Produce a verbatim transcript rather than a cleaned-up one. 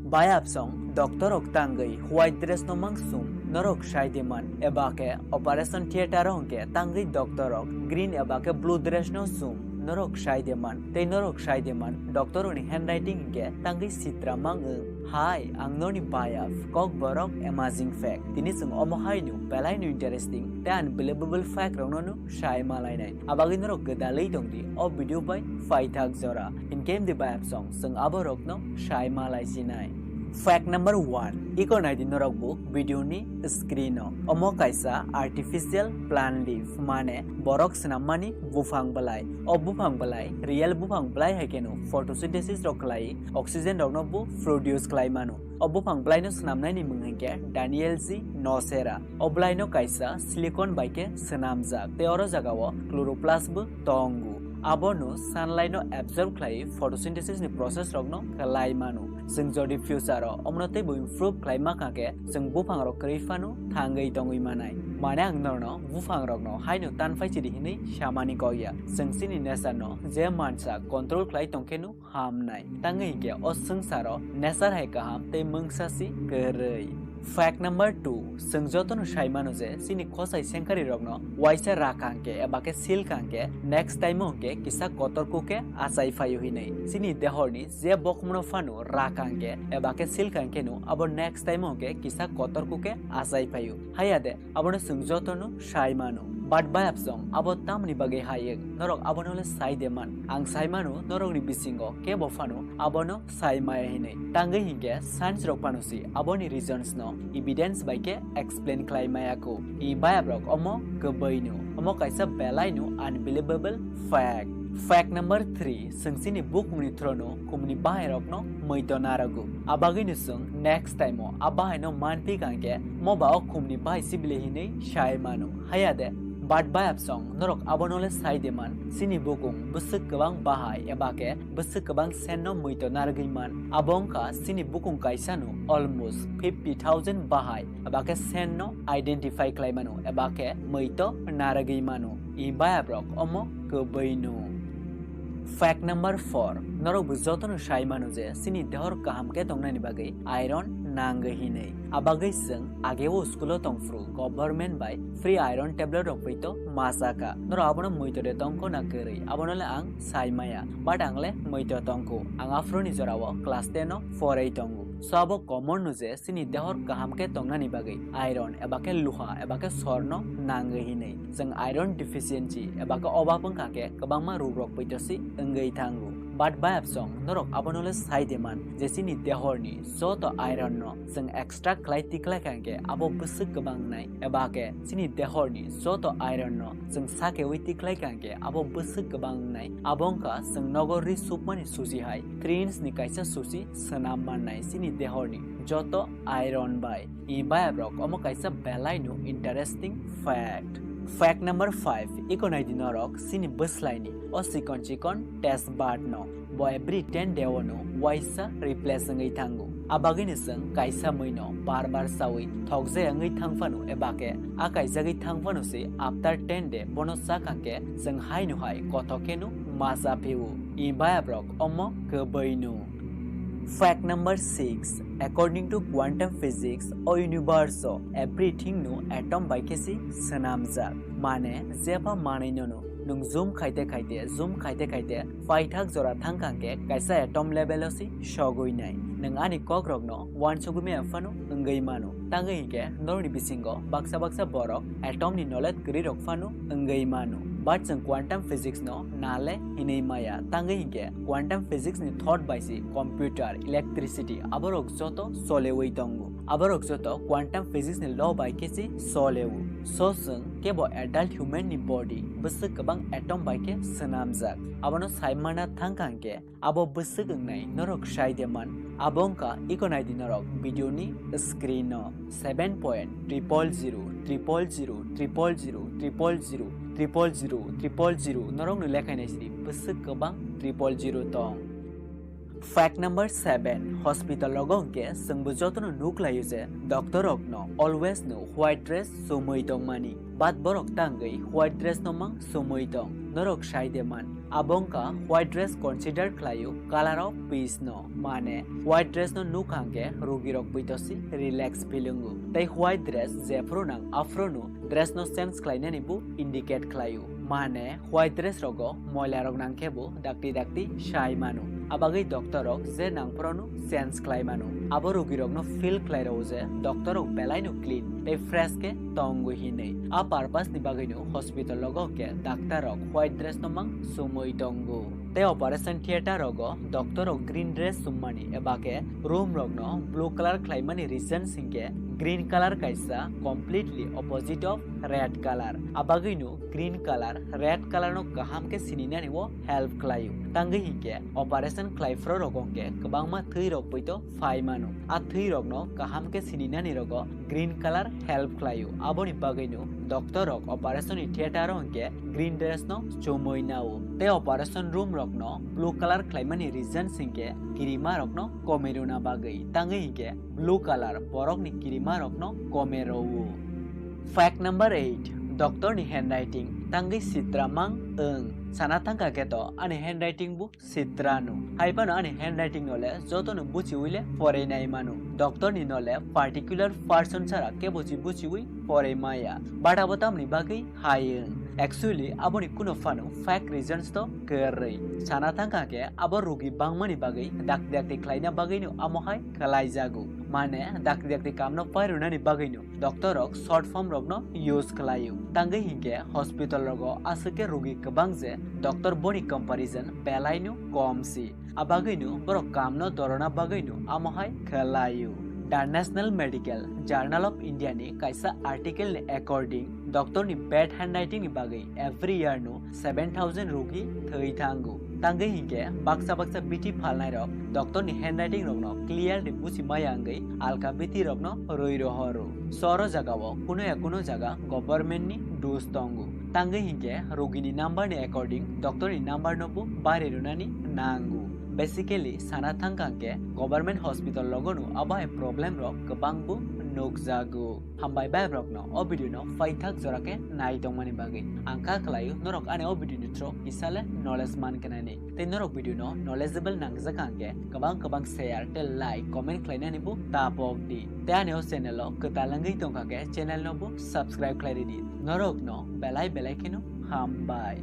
Bayapsong doctor rok tangwi white dress no mang sum norok sai de man, eba khe operation theater o hwnkhe tangwi doctor rok green eba khe blue dress no sum norok sai de man, tei norok sai de man doctor rokni handwriting hwnkhe tangwi sitra mang wng. Hai ang noni bayap kok borok amazing fact. Tini chwng omo haino belai no interesting tei unbelievable fact rokno no sai malainai. Abagwi norok gwdalwi tongdi o video bai phaithak jora. Hinkhe mdi bayapsong chwng aborokno sai malaisinai. Fact number one, iko naidi norok bo video ni screen o. Omo kaisa artificial plant leaf, mane borok swnammani buphang belai. O buphang belai, real buphang belai hai kheno photosynthesis rok khlai, oxygen rokno bo produce khlai mano. O buphang belaino swnamnani mwng hinkhe Daniel G. Nocera. O belaino kaisa silicon bai khe swnamjak, tei oro jagao chloroplast bo tongo. Abono sunlight no absorb khlai photosynthesis ni process rokno khlai mano. Chwng jodi future o omono teibo improve khlai ma kha khe, chwng buphang rok kwrwi phano thangwi tongwi manai. Mane ang norno buphang rokno haino tanphai chidi hinwi samani kok ya. Chwng chini nature no je mansa control khlai tongkheno hamnai. Tangwi hinkhe o swngsaro nature hai kaham tei mungsa si kwrwi. Fact number two, chwng jotono sai mano je chini khosai sengkari rokno waisa rakang khe eba khe sil kang khe next time o hwnkhe kisa kotor kuk khe achai phaio hinwi. Chini dehorni je bokhumno phano rakang khe eba khe sil kang kheno abo next time o hwnkhe kisa kotor kuk khe achai phaio. Haiya de, abono chwng jotono sai mano. But bayapsong, abo tamni bagwi hai wng? Norok abono le sai de man. Ang sai mano, norokni bisingo kebo phano abono sai maya hinwi. Tangwi hinkhe science rok phano si aboni reasons no evidence bai khe explain khlai maya kho. I bayap rok omo kwbwi no. Omo kaisa belai no unbelievable fact. Fact number three, chwng chini bukungni throno khumni bahai rokno muito narago. Abagwino chwng next time o a bahai no manphi kang khe moba o khumni bahai sibili hinwi sai mano. Haiya de, but bayapsong norok abono le sai de man, chini bukung bwswk kwbang bahai eba khe bwswk kwbang sen no muito naragwi man. Abo wngkha chini bukung kaisa no almost fifty thousand bahai eba khe sen no identify khlai mano eba khe muito naragwi mano. I bayap rok omo kwbwi no. Fact number four, norok bo jotono sai mano je chini dehor kaham khe tongnani bagwi iron nangwi hinwi. Abagwi chwng ageo school o tongphuru government bai free iron tablet rok bai to masa kha. Norok abono muito de tongkho na kwrwi, abono le ang sai maya. But ang le muito tongkho. Ang aphuru ni jorao class ten o porwi tongo. So abo common no je chini dehor kaham khe tongnani bagwi iron eba khe luha eba khe sorno nangwi hinwi. Chwng iron deficiency eba khe obab wngkha khe kwbangma ruk rok poito si wngwi thango. But bayapsong norok abono le sai de man je chini dehorni joto iron no chwng extract khlai tikhlai kha khe abo bwswk kwbang wngnai eba khe chini dehorni joto iron no chwng sakewi tikhlai kha khe abo bwswk kwbang wngnai. Abo wngkha chwng nogo ri supmani susi hai three inch ni kaisa susi swnam mannai chini dehorni joto iron bai. I bayap rok omo kaisa belai no interesting fact. Fact number five, iko nai di norok chini bwslai ni o chikon chikon taste bud no. Bo every ten day o no waisa replace wngwi thango. Abagwi no chwng kaisa mui no bar bar chawi thokjaya wngwi thang phano eba khe a kaijagwi thang phano se after ten day bono cha kha khe chwng hai no hai kothok khe no ma cha phio. I bayap rok omo kwbwi no. Fact number six, according to quantum physics, o universe o everything no atom bai khe si swnamjak. Mane jeba manwi no no nwng zoom khaite khaite, zoom khaite khaite, paithak jora thang kha khe kaisa atom level o si sogwi nai. Nwng ani kok rok no uansugwi maya phano wngwi mano. Tangwi hinkhe norokni bisingo baksa baksa borok atom ni knowledge kwrwi rok phano wngwi mano. But chwng quantum physics no na le hinwi maya. Tangwi hinkhe quantum physics ni thought bai si computer, electricity aborok joto solewi tongo. Aborok joto quantum physics ni law bai khe si soleo. So chwng kebo adult human ni body bwswk kwbang atom bai khe swnamjak. Abono sai mana thang kha hinkhe abo bwswk wngnai norok sai de man. Abo wngkha iko nai di norok video ni screen o seven point triple zero triple zero triple zero triple zero triple zero triple zero norok no lekhai nai sidi bwswk kwbang triple zero tong. Fact number seven, hospital rogo hwnkhe chwngbo jotono nuklaio je doctor rokno always no white dress chumui tongmani, but borok tangwi white dress no mang chumui tong. Norok sai de man, abo wngkha white dress consider khlaio color of peace no. Mane white dress no nukha hwnkhe rugirok buitosi relax feelingo. Tei white dress jephru nang aphru no dress no change khlainani bo indicate khlaio. Mane white dress rogo moila rok nangkhe bo dakti dakti sai mano. Abagwi doctor rok je nangphuru no change khlai mano. Abo rugirokno feel khlai rwo je doctor rok belai no clean tei fresh khe tongo hinwi. A purpose ni bagwi no hospital rogo khe doctor rok white dress no mang sumui tongo. Tei operation theater rogo doctor rok green dress summani eba khe room rokno blue color khlaimani reason hwnkhe green color kaisa completely opposite of red color. Abagwi no green color, red color no kaham khe sininani o help khlaio. Tangwi hinkhe operation khlai phuru rok hwnkhe kwbangma thwi rok poito phai mano. A thwi rokno kaham khe sininani rogo green color help khlaio. Aboni bagwi no doctor rok operation ni theater o hwnkhe green dress no chumui nao. Tei operation room rokno blue color khlaimani reason hwnkhe kirima rokno komoi rwna bagwi. Tangwi hinkhe blue color borokni kirima rokno komoi rwo. Fact number eight, doctor ni handwriting tangwi sitra mang wng. Sana thangkha khe to ani handwriting bo sitra no. Hai phano ani handwriting no le joto no buchiwi le porinai mano. Doctor ni no le particular person chara kebo chi buchiwi porimaya. But abo tamni bagwi hai wng. Actually, aboni kuno phano fake reasons to kwrwi. Sana thangkha khe abo rugi bangmani bagwi dakti dakti khlaina bagwi no amo hai khlaijago. Mane dakti dakti kamno pairwnani bagwi no doctor rok short form rokno use khlaio. Tangwi hinkhe hospital rogo aswk khe rugi kwbang je doctor boni comparison belai no kom si. Abagwi no borok kamno dorona bagwi no amo hai khlaio. The National Medical Journal of India ni kaisa article ni according, doctor ni bad handwriting ni bagwi every year no seven thousand rugi thwi thango. Tangwi hinkhe baksa baksa bithi phalnai rok doctor ni handwriting rokno clearly buchi maya wngwi alka bithi rokno rwi rohoro. Soro jagao kuno ya kuno jaga government ni dus tongo. Tangwi hinkhe rugini number ni according doctor ni number no bo bari rwnani nango. Basically sana thangkha hwnkhe government hospital rogo no abo hai problem rok kwbang bo nukjago. Hambai bai rokno o video no paithak jora khe nai tongmani bagwi. Ang kha khlaio norok ani o video ni through kisa le knowledge man khe nani. Tei norok video no knowledgeable nangjak hwnkhe kwbang kwbang share tei like comment khlainani bo tapok di. Tei ani o channel o kwtal wngwi tongkha khe channel no bo subscribe khlai ridi. Norok no belai belai kheno hambai.